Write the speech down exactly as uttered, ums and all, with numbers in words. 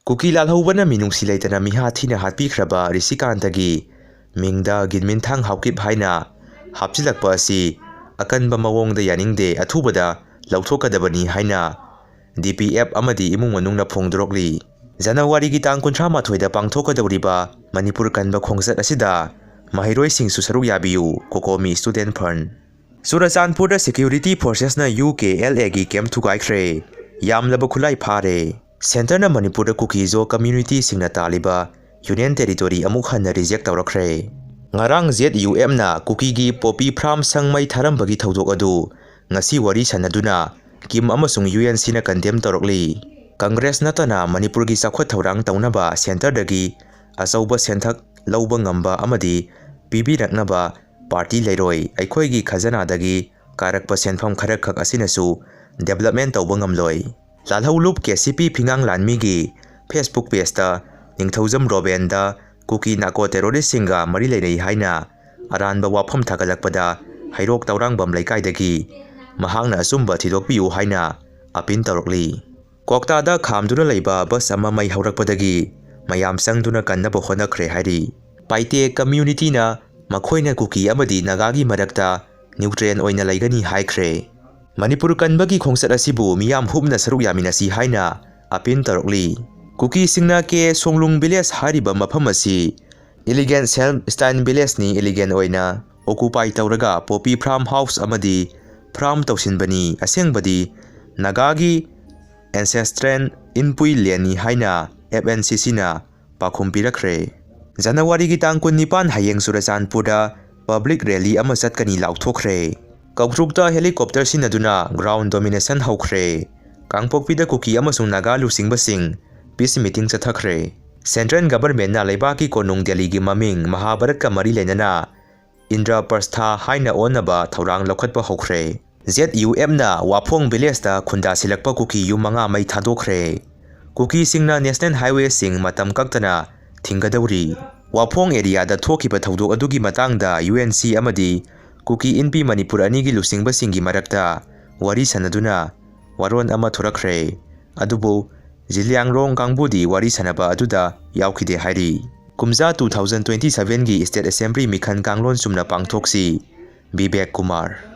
ꯀꯨꯀꯤ ꯂꯥꯜꯍꯧꯕꯅ ꯃꯤꯅꯨꯡꯁꯤ ꯂꯩꯇꯅ ꯃꯤꯍꯥ ꯊꯤꯅ ꯍꯥꯠꯄꯤꯈ꯭ꯔꯕ ꯔꯤꯁꯤꯀꯥꯟꯇꯒꯤ ꯃꯤꯡꯗ ꯒꯤꯟꯃꯤꯟꯊꯥꯡ ꯍꯥꯎꯀꯤꯞ ꯍꯥꯏꯅ ꯍꯥꯞꯆꯤꯜꯂꯛꯄ ꯑꯁꯤ ꯑꯀꯟꯕ ꯃꯑꯣꯡꯗ ꯌꯥꯅꯤꯡꯗꯦ, ꯑꯊꯨꯕꯗ ꯂꯧꯊꯣꯛꯀꯗꯕꯅꯤ ꯍꯥꯏꯅ ꯗꯤ ꯄꯤ ꯑꯦꯐ ꯑꯃꯗꯤ ꯏꯃꯨꯡ ꯃꯅꯨꯡꯅ ꯐꯣꯡꯗꯣꯔꯛꯂꯤ꯫ ꯖꯅꯋꯥꯔꯤꯒꯤ ꯇꯥꯡ ꯀꯨꯟꯊ꯭ꯔꯥ ꯃꯥꯊꯣꯏꯗ ꯄꯥꯡꯊꯣꯛꯀꯗꯧꯔꯤꯕ ꯃꯅꯤꯄꯨꯔ ꯀꯟꯕ ꯈꯣꯡꯆꯠ ꯑꯁꯤꯗ ꯃꯍꯩꯔꯣꯏꯁꯤꯡꯁꯨ ꯁꯔꯨꯛ ꯌꯥꯕꯤꯌꯨ, ꯀꯣꯀꯣꯃꯤ Student Front꯫ ꯆꯨꯔꯆꯥꯟꯄꯨꯔꯗ security forcesꯅ ꯌꯨ ꯀꯦ ꯑꯦꯜ ꯑꯦꯒꯤ camp ꯊꯨꯒꯥꯏꯈ꯭ꯔꯦ, ꯌꯥꯝꯂꯕ ꯈꯨꯠꯂꯥꯏ ꯐꯥꯔꯦ꯫ Centreꯅ ꯃꯅꯤꯄꯨꯔꯗ ꯀꯨꯀꯤ-ꯖꯣ communityꯁꯤꯡꯅ ꯇꯥꯜꯂꯤꯕ Union Territory ꯑꯃꯨꯛ ꯍꯟꯅ reject ꯇꯧꯔꯛꯈ꯭ꯔꯦ꯫ ꯉꯔꯥꯡ ꯖꯦꯠ ꯌꯨ ꯑꯦꯝꯅ ꯀꯨꯀꯤꯒꯤ poppy farm ꯁꯪ ꯃꯩ ꯊꯥꯔꯝꯕꯒꯤ ꯊꯧꯗꯣꯛ ꯑꯗꯨ ꯉꯁꯤ ꯋꯥꯔꯤ ꯁꯥꯟꯅꯗꯨꯅ ꯀꯤꯝ ꯑꯃꯁꯨꯡ ꯌꯨ ꯑꯦꯟ ꯁꯤꯅ condemn ꯇꯧꯔꯛꯂꯤ꯫ ꯀꯪꯒ꯭ꯔꯦꯁ ꯅꯠꯇꯅ ꯃꯅꯤꯄꯨꯔꯒꯤ ꯆꯥꯎꯈꯠ ꯊꯧꯔꯥꯡ ꯇꯧꯅꯕ centreꯗꯒꯤ ꯑꯆꯧꯕ ꯁꯦꯟꯊꯛ ꯂꯧꯕ ꯉꯝꯕ ꯑꯃꯗꯤ ꯄꯤꯕꯤꯔꯛꯅꯕ party ꯂꯩꯔꯣꯏ꯫ ꯑꯩꯈꯣꯏꯒꯤ ꯈꯖꯅꯥꯗꯒꯤ ꯀꯥꯔꯛꯄ ꯁꯦꯟꯐꯝ ꯈꯔꯈꯛ ꯑꯁꯤꯅꯁꯨ development ꯇꯧꯕ ꯉꯝꯂꯣꯏ꯫ ꯂꯥꯜꯍꯧꯂꯨꯞ ꯀꯦ ꯁꯤ ꯄꯤ ꯐꯤꯉꯥꯡ ꯂꯥꯟꯃꯤꯒꯤ Facebook pageꯇ ꯅꯤꯡꯊꯧꯖꯝ ꯔꯣꯕꯦꯟꯗ ꯀꯨꯀꯤ narco terroristꯁꯤꯡꯒ ꯃꯔꯤ ꯂꯩꯅꯩ ꯍꯥꯏꯅ ꯑꯔꯥꯟꯕ ꯋꯥꯐꯝ ꯊꯥꯒꯠꯂꯛꯄꯗ ꯍꯩꯔꯣꯛ ꯇꯧꯔꯥꯡꯕꯝ ꯂꯩꯀꯥꯏꯗꯒꯤ ꯃꯍꯥꯛꯅ ꯑꯆꯨꯝꯕ ꯊꯤꯗꯣꯛꯄꯤꯌꯨ ꯍꯥꯏꯅ appeal ꯇꯧꯔꯛꯂꯤ꯫ ꯀꯣꯛꯇꯥꯗ ꯈꯥꯝꯗꯨꯅ ꯂꯩꯕ bus ꯑꯃ ꯃꯩ ꯍꯧꯔꯛꯄꯗꯒꯤ ꯃꯌꯥꯝ ꯆꯪꯗꯨꯅ ꯀꯟꯅꯕ ꯍꯣꯠꯅꯈ꯭ꯔꯦ ꯍꯥꯏꯔꯤ꯫ ꯄꯥꯏꯇꯦ communityꯅ ꯃꯈꯣꯏꯅ ꯀꯨꯀꯤ ꯑꯃꯗꯤ ꯅꯥꯒꯥꯒꯤ ꯃꯔꯛꯇ neutral ꯑꯣꯏꯅ ꯂꯩꯒꯅꯤ ꯍꯥꯏꯈ꯭ꯔꯦ꯫ ꯃꯅꯤꯄꯨꯔ ꯀꯟꯕꯒꯤ ꯈꯣꯡꯆꯠ ꯑꯁꯤꯕꯨ ꯃꯤꯌꯥꯝ ꯍꯨꯞꯅ ꯁꯔꯨꯛ ꯌꯥꯃꯤꯟꯅꯁꯤ ꯍꯥꯏꯅ appeal ꯇꯧꯔꯛꯂꯤ꯫ ꯀꯨꯀꯤꯁꯤꯡꯅ ꯀꯦ ꯁꯣꯡꯂꯨꯡ village ꯍꯥꯏꯔꯤꯕ ꯃꯐꯝ ꯑꯁꯤ illegal self styled villageꯅꯤ, illegal ꯑꯣꯏꯅ occupy ꯇꯧꯔꯒ poppy farm house ꯑꯃꯗꯤ farm ꯇꯧꯁꯤꯟꯕꯅꯤ꯫ ꯑꯁꯦꯡꯕꯗꯤ ꯅꯥꯒꯥꯒꯤ ancestral ꯏꯟꯄꯨꯏ landꯅꯤ ꯍꯥꯏꯅ F N C Cꯅ ꯄꯥꯎꯈꯨꯝ ꯄꯤꯔꯛꯈ꯭ꯔꯦ꯫ ꯖꯅꯋꯥꯔꯤꯒꯤ ꯇꯥꯡ ꯀꯨꯟꯅꯤꯄꯥꯟ, ꯍꯌꯦꯡ ꯆꯨꯔꯆꯥꯟꯄꯨꯔꯗ public rally ꯑꯃ ꯆꯠꯀꯅꯤ ꯂꯥꯎꯊꯣꯛꯈ꯭ꯔꯦ꯫ ꯀꯧꯇ꯭ꯔꯨꯛꯇ helicopter ꯁꯤꯖꯤꯟꯅꯗꯨꯅ ground domination ꯍꯧꯈ꯭ꯔꯦ꯫ ꯀꯥꯡꯄꯣꯛꯄꯤꯗ ꯀꯨꯀꯤ ꯑꯃꯁꯨꯡ ꯅꯥꯒꯥ ꯂꯨꯆꯤꯡꯕꯁꯤꯡ peace meeting ꯆꯠꯊꯈ꯭ꯔꯦ꯫ Central governmentꯅ ꯂꯩꯕꯥꯛꯀꯤ ꯀꯣꯅꯨꯡ ꯗꯦꯜꯂꯤꯒꯤ ꯃꯃꯤꯡ ꯃꯍꯥꯚꯥꯔꯠꯀ ꯃꯔꯤ ꯂꯩꯅꯅ ꯏꯟꯗ꯭ꯔꯄ꯭ꯔꯁꯊ ꯍꯥꯏꯅ ꯑꯣꯟꯅꯕ ꯊꯧꯔꯥꯡ ꯂꯧꯈꯠꯄ ꯍꯧꯈ꯭ꯔꯦ꯫ ꯖꯦꯠ ꯌꯨ ꯑꯦꯝꯅ ꯋꯥꯐꯣꯡ villageꯇ ꯈꯨꯟꯗꯥꯁꯤꯜꯂꯛꯄ ꯀꯨꯀꯤ ꯌꯨꯝ ꯃꯉꯥ ꯃꯩ ꯊꯥꯗꯣꯛꯈ꯭ꯔꯦ꯫ ꯀꯨꯀꯤꯁꯤꯡꯅ national highwayꯁꯤꯡ ꯃꯇꯝ ꯀꯛꯇꯅ ꯊꯤꯡꯒꯗꯧꯔꯤ꯫ ꯋꯥꯐꯣꯡ areaꯗ ꯊꯣꯛꯈꯤꯕ ꯊꯧꯗꯣꯛ ꯑꯗꯨꯒꯤ ꯃꯇꯥꯡꯗ ꯌꯨ ꯑꯦꯟ ꯁꯤ ꯑꯃꯗꯤ ꯀꯨꯀꯤ ꯏꯟꯄꯤ ꯃꯅꯤꯄꯨꯔ ꯑꯅꯤꯒꯤ ꯂꯨꯆꯤꯡꯕꯁꯤꯡꯒꯤ ꯃꯔꯛꯇ ꯋꯥꯔꯤ ꯁꯥꯟꯅꯗꯨꯅ ꯋꯥꯔꯣꯜ ꯑꯃ ꯊꯣꯔꯛꯈ꯭ꯔꯦ꯫ ꯑꯗꯨꯕꯨ ꯖꯤꯂꯤꯌꯥꯡꯔꯣꯡ ꯀꯥꯡꯕꯨꯗꯤ ꯋꯥꯔꯤ ꯁꯥꯟꯅꯕ ꯑꯗꯨꯗ ꯌꯥꯎꯈꯤꯗꯦ ꯍꯥꯏꯔꯤ꯫ ꯀꯨꯝꯖꯥ two thousand twenty seven ꯒꯤ State Assembly ꯃꯤꯈꯜ ꯀꯥꯡꯂꯣꯟ ꯆꯨꯝꯅ ꯄꯥꯡꯊꯣꯛꯁꯤ, ꯕꯤꯕꯦꯛ ꯀꯨꯃꯥꯔ꯫